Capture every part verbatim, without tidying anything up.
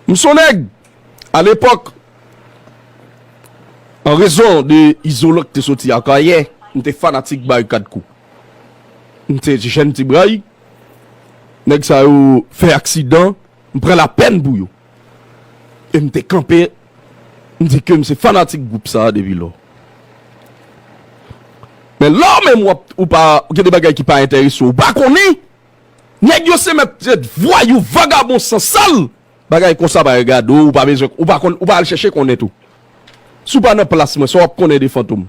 M se yon nèg, alepòk, an rezon de izolan ki te soti Akayè, m te fanatik Barikad Crew. M te jèn ti bray, nèg sa yo fè aksidan, m pran lapèn pou yo. E m te kanpe, m di ke m se fanatik gwoup sa a depi lò. Men lè w menm w ap, ou pa, gen de bagay ki pa enterese w, ou pa konnen, nèg yo se mèt, se vwayou, vagabon, sansal. Bagay konsa pa regade w, ou pa bezwen, ou pa konn, ou pa al chèche konnen tou. Si w pa nan plas mwen, sa w ap konnen de Fantom?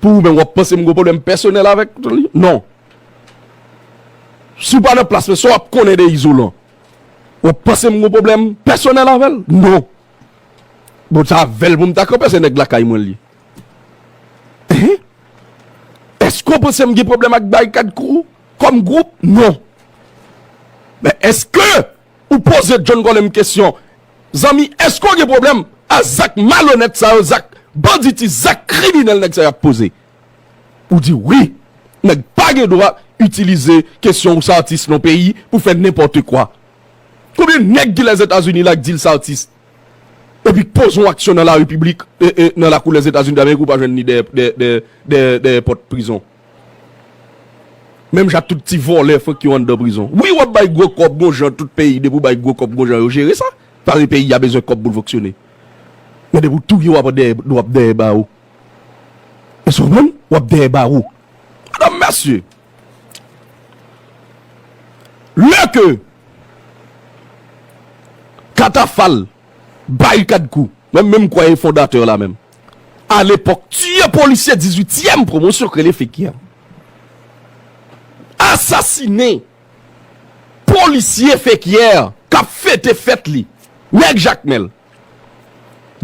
Pou ou menm, w ap panse m gen pwoblèm pèsonèl avèk li? Non. Si w pa nan plas mwen, sa w ap konnen de Izolan? W ap panse m gen pwoblèm pèsonèl avè l? Non. Bon, sa avè l pou m ta kanpe, se nèg lakay mwen li ye. Hein? Èske w panse m gen pwoblèm ak Barikad Crew kòm gwoup? Non. Men èske ou poze John Colem kesyon, zanmi, èske w gen pwoblèm a zak malonèt sa yo, zak banditis, zak kriminèl nèg sa yo ap poze? Ou di wi, nèg pa gen dwa itilize kesyon ou se atis nan peyi pou fè nenpòt kwa. Konbyen nèg ki Lèzetazini la k di l se atis? Epi k poze yon aksyon nan larepiblik, e, e, nan lakou Lèzetazini Damerik, ou pa jwenn li dèyè, dèyè, dèyè, dèyè, dèyè pòt prizon. Menm jan tout ti vòlè frank yo anndan prizon. Wi, w ap bay gwo kòb gon jan tout peyi, depi w bay gwo kòb gon jan yo jere sa. Parèy peyi a bezwen kòb pou l fonksyone. Men depi w touye w ap dèyè, w ap dèyè bawo. Èske w konprann? W ap dèyè bawo. Medam, mesye, lè ke Katafal, Barikad Crew, mwen menm kwè e fondatè la menm, alepòk, tiye polisye dizuityèm pwomosyon k rele Fekyè. Asasinen polisye Fekyè k ap fete fèt li, nèg Jakmèl,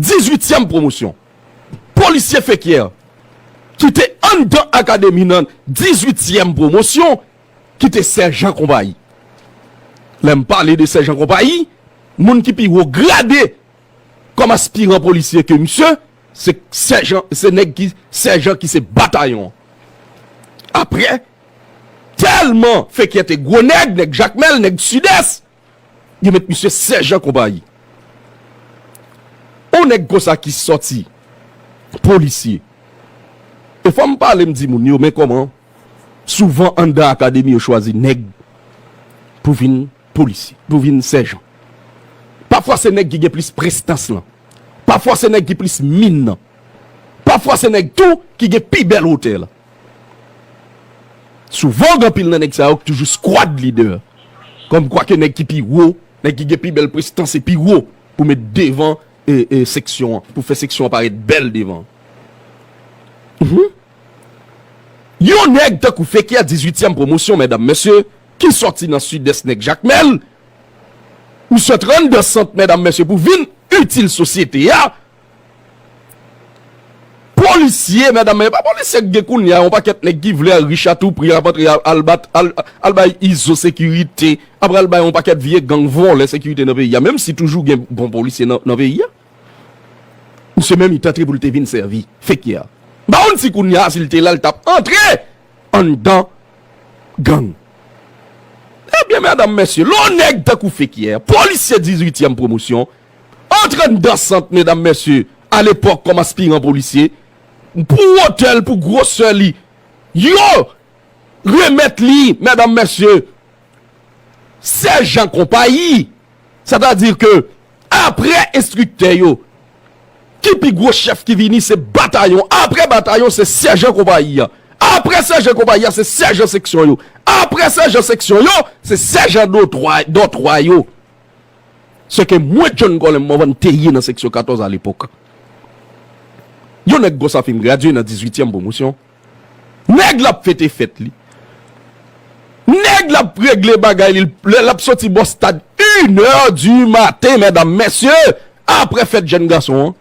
dizuityèm pwomosyon. Polisye Fekyè ki te anndan akademi nan dizuityèm pwomosyon, ki te sèjan konpayi. Lè m pale de sèjan konpayi, moun ki pi wo grade kòm aspiran polisye ke misye, se sèjan, se nèg ki, sèjan ki se batayon. Apre, tèlman Fekyè te gwo nèg, nèg Jakmèl, nèg Sidès, yo met misye sèjan konpayi. Yon nèg konsa ki sòti polisye. E fò m pale, m di moun yo, men kòman souvan anndan akademi yo chwazi nèg pou vin polisye, pou vin sèjan. Pafwa se nèg ki gen plis prestans lan. Pafwa se nèg ki plis min nan. Pafwa se nèg tou ki gen pi bèl wotè la. Souvan, gen anpil nan nèg sa yo ki toujou squad leader. Kòmkwa ke nèg ki pi wo, nèg ki gen pi bèl prestans e pi wo pou met devan, e, e, seksyon an, pou fè seksyon an parèt bèl devan. Mhm. Yon nèg tankou Fekyè, dizuityèm pwomosyon, medam, mesye, ki sòti nan Sidès, nèg Jakmèl, misye t anndan sant, medam, mesye, pou vin itil sosyete a. Polisye, medam, e pa polisye k gen kounye a, yon pakèt nèg ki vle rich a tou pri, ap antre al, al bat, al, al bay Izo sekirite, apre al bay yon pakèt vye gang vòlè sekirite nan peyi a, menm si toujou gen bon polisye nan, nan peyi a. Misye menm, li t antre pou l te vin sèvi Fekyè a. M pa konn si kounye a, si l te la, l t ap antre anndan gang. Ebyen, medam, mesye, lè yon nèg tankou Fekyè, polisye dizuityèm pwomosyon, antre anndan sant, medam, mesye, alepòk kòm aspiran polisye, pou wotè l, pou gwosè li, yo remèt li, medam, mesye, sèjan konpayi. Sètadi ke apre enstriktè yo, ki pi gwo chèf ki vini, se batayon. Apre batayon, se sèjan konpayi a. Apre sèjan konpayi a, se sèjan seksyon yo. Apre sèjan seksyon yo, se sèjan dòtwa, dòtwa yo. Se ke mwen, John Colem Morvan, te ye nan seksyon katòz alepòk. Yon nèg konsa fin gradye nan dizuityèm pwomosyon. Nèg la ap fete fèt li. Nèg la ap regle bagay li. Lè l ap soti bò stad inè di maten, medam, mesye, apre fèt jèn gason an.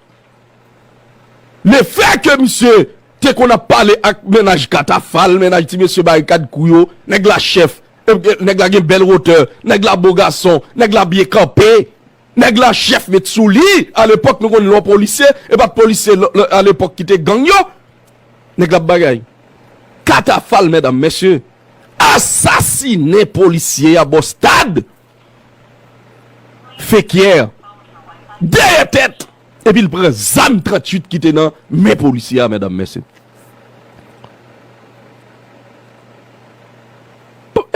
Lefè ke misye te konn ap pale ak mennaj Katafal, mennaj ti mesye Barikad Crew yo, nèg la chèf, e, e, nèg la gen bèl wotè, nèg la bo gason, nèg la byen kanpe, nèg la chèf met sou li. Alepòk, nou konn lè yon polisye, e pa t polisye l, l, alepòk ki te gang yo. Nèg la ap bagay. Katafal, medam, mesye, asasinen polisye a bò stad. Fekyè, dèyè tèt, epi l pran zam tranntuit ki te nan men polisye a, medam, mesye.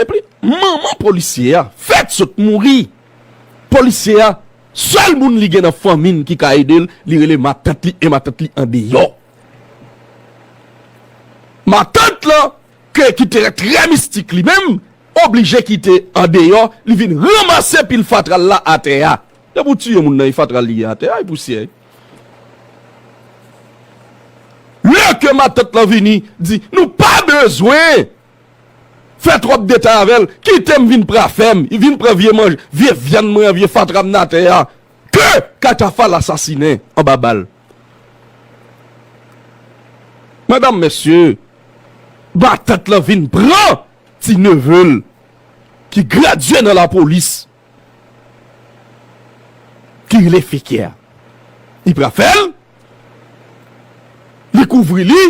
Epi, manman polisye a fèk sot mouri. Polisye a, sèl moun li gen nan fanmi n ki ka ede l, li rele matant li, e matant li andeyò. Matant lan, ke, ki te trè mistik li menm, oblije kite andeyò, li vin ranmase pil fatra l la atè a. Depi w tiye moun nan, e fatra l li ye atè a, e pousyè. Lè ke matant lan vini, di, nou pa bezwen fè twòp detay avè l, kite m vin pran afè m, vin pran vye manje, vye vyann mwen an, vye fatra m nan atè a, ke Katafal asasinen anba bal. Medam, mesye, matant lan vin pran ti neve l ki gradye nan lapolis, ki rele Fekè a. Li pran afè l, li kouvri li,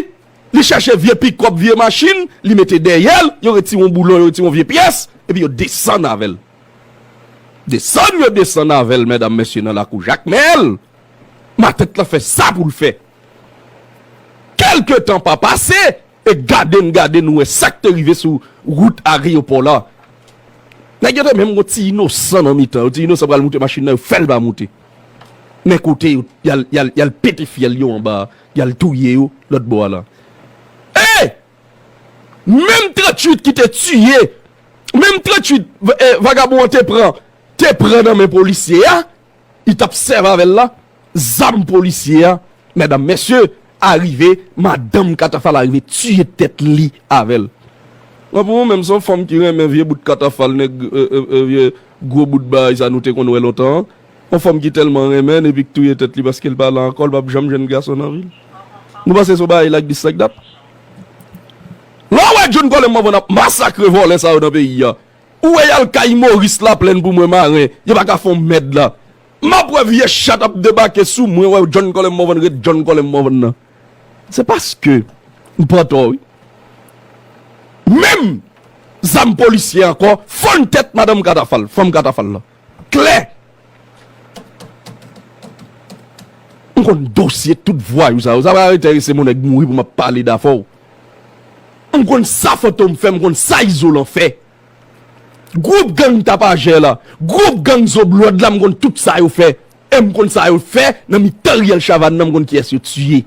li chèche vye pikòp, vye machin, li mete dèyè l, yo retire yon boulon, yo retire yon vye pyès, epi yo desann avè l. Desann yo desann avè l, medam, mesye, nan lakou Jakmèl. Matant lan fè sa pou l fè. Kèlke tan pa pase, e gade n, gade n, nou wè sa k te rive sou wout ayewopò la. Nèg yo te menm gon ti inosan nan mitan yo, ti inosan pral moute machin nan, yo fè l pa moute. Men kote yo, y al, y al, y al pete fyèl yo anba, y al touye yo lòt bò a la. E! Menm tranntuit ki te tiye, menm tranntuit, eh, vagabon an te pran, te pran nan men polisye a, li t ap sèvi avè l la, zam polisye a, medam, mesye, arive, madanm Katafal arive tiye tèt li avè l. Mwen, pou mwen menm, se yon fanm ki renmen vye bout Katafal, nèg, eh, eh, eh, vye gwo bout bagay sa nou te konn wè lontan an. Yon fanm ki tèlman renmen n epi k touye tèt li paske l pa la ankò, l p ap janm jwenn gason nan vi l. Nou panse se yon bagay like this, like that? Lè w wè John Colem Morvan ap masakre vòlè sa yo nan peyi a, ou wè y al kay Maurice Laplaine pou mwen maren, yo pa ka fè yon mèd la. M ap wè vye chat ap debake sou mwen, wè John Colem Morvan ret John Colem Morvan nan. Se paske m pran tò, wi. Menm zam polisye ankò, fann tèt madanm Katafal, fanm Katafal la. Klè! M konn dosye tout vwayou sa yo. Sa pa enterese m, yon nèg mouri pou m ap pale dafè w. M konn sa Fantom fè, m konn sa Izolan fè. Gwoup gang Tapajè la, gwoup gang Zoblòd la, m konn tout sa yo fè. E m konn sa yo fè nan mitan riyèl Chavann nan, m konn kiyès yo tiye.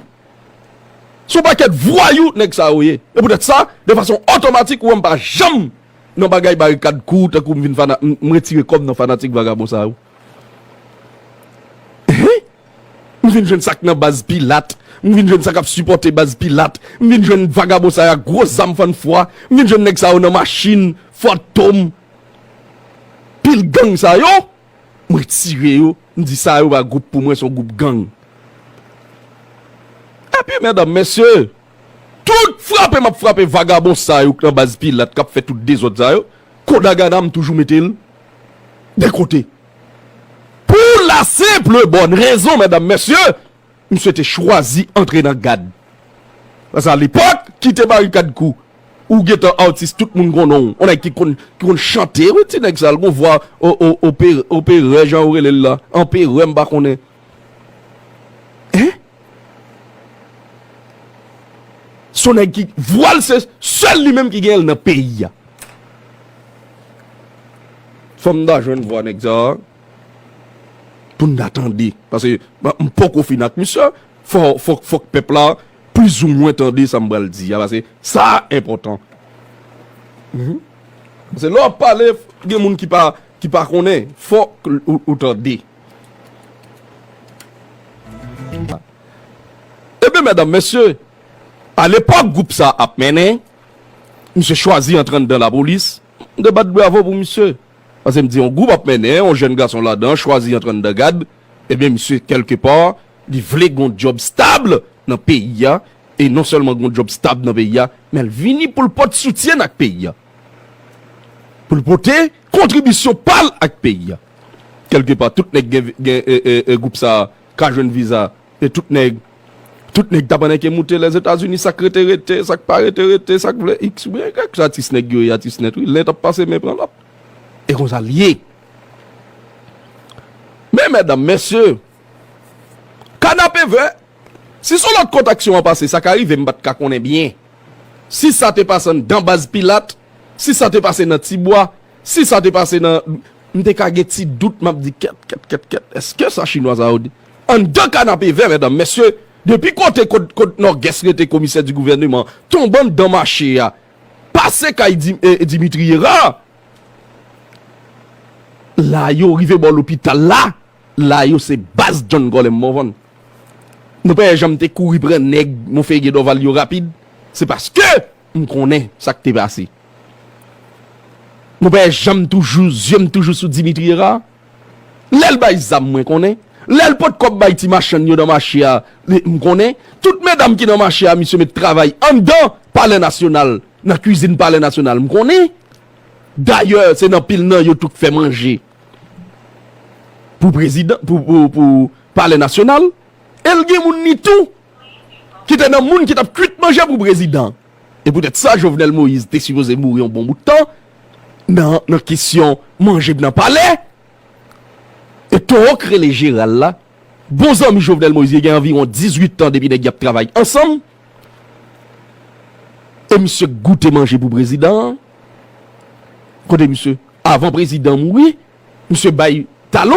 Se yon pakèt vwayou nèg sa yo ye. E poutèt sa, de fason otomatik, ou wè m pa janm nan bagay barikad kou, tankou m vin fana-, m, m retire kò m nan fanatik vagabon sa yo. Hein? M vin jwenn sa k nan baz Pilat. M vin jwenn sa k ap sipòte baz Pilat. M vin jwenn vagabon sa yo ak gwo zam fann fwa. M vin jwenn nèg sa yo nan machin, Fantom. Pil gang sa yo, m retire yo. M di sa yo pa gwoup pou mwen, se yon gwoup gang. Epi, medam, mesye, tout frape m ap frape vagabon sa yo k nan baz Pilat k ap fè tout dezòd sa yo, Kodagana m toujou mete l de kote. Pou la senp bòn rezon, medam, mesye, misye te chwazi antre nan gad. Paske alepòk, kite barikad kou, ou gentan atis, tout moun konnen w. Yon nèg ki konn, ki konn chante, wi, ti nèg sa, l gon vwa o, o, ope-, operè, jan yo rele l la. Anperè, m pa konnen. Hein? Se yon nèg ki, vwa l se sèl li menm ki genyen l nan peyi a. Fò m ta jwenn vwa nèg sa a pou n ta tande. Paske m, m poko fin ak misye. Fò, fò, fòk pèp la plizoumwen tande sa m pral di a. Paske sa enpòtan. Mhm. Paske lè w ap pale, gen moun ki pa, ki pa konnen. Fòk ou, ou tande. Ebyen, medam, mesye, alepòk gwoup sa ap mennen, misye chwazi antre anndan lapolis, m te bat bravo pou misye. Paske m di, yon gwoup ap mennen, yon jèn gason ladan, chwazi antre anndan gad, ebyen, misye, kèlkepa, li vle gon djòb stab nan peyi a, e non sèlman gon djòb stab nan peyi a, men l vini pou l pote soutyen ak peyi a. Pou l pote kontribisyon pa l ak peyi a. Kèlkepa, tout nèg gen, gen, e, e, e, gwoup sa a ka jwenn viza. E tout nèg, tout nèg t ap annik moute Lèzetazini, sa k rete rete, sa k pa rete rete, sa k vle x oubyen y, atis nèg yo ye, atis nèt, wi, len t ap pase men pran lòt. E konsa l ye. Men, medam, mesye, Kanapevè, si se yon lòt kote aksyon an pase, sa ka rive m pa t ka konnen byen. Si sa te pase anndan baz Pilat, si sa te pase nan Tibwa, si sa te pase nan, m te ka gen ti dout, m ap di, kèt, kèt, kèt, kèt, èske sa chinwa sa yo di? Anndan Kanapevè, medam, mesye, depi kote kot, kot Nògès rete, komisè di gouvèneman, tonbe anndan mache a, pase kay Di-, eh, Dimitri Hérard, la yo rive bò lopital la, la yo se baz John Colem Morvan. Nou pa janm te kouri pran nèg Monferrier Dorval yo rapid, se paske m konnen sa k te pase. Nou pa janm toujou, zye m toujou sou Dimitri Hérard. Lè l bay zam, mwen konnen. Lè l pot kòb bay ti machann yo nan mache a, li, m konnen. Tout medam ki nan mache a, misye met travay anndan Palè Nasyonal, nan kwizin Palè Nasyonal, m konnen. Dayè, se nan pil nan yo tou k fè manje pou prezidan, pou, pou, pou Palè Nasyonal. E l gen moun li tou ki te nan moun ki t ap kwit manje pou prezidan. E poutèt sa, Jovenel Moïse te sipoze mouri yon bon bout tan nan, nan kesyon manje nan palè. E towo k rele Jeral la, bon zanmi Jovenel Moïse, li gen anviwon dizuit tan depi nèg y ap travay ansanm. E misye goute manje pou prezidan an. Kote misye, avan prezidan mouri, misye bay talon.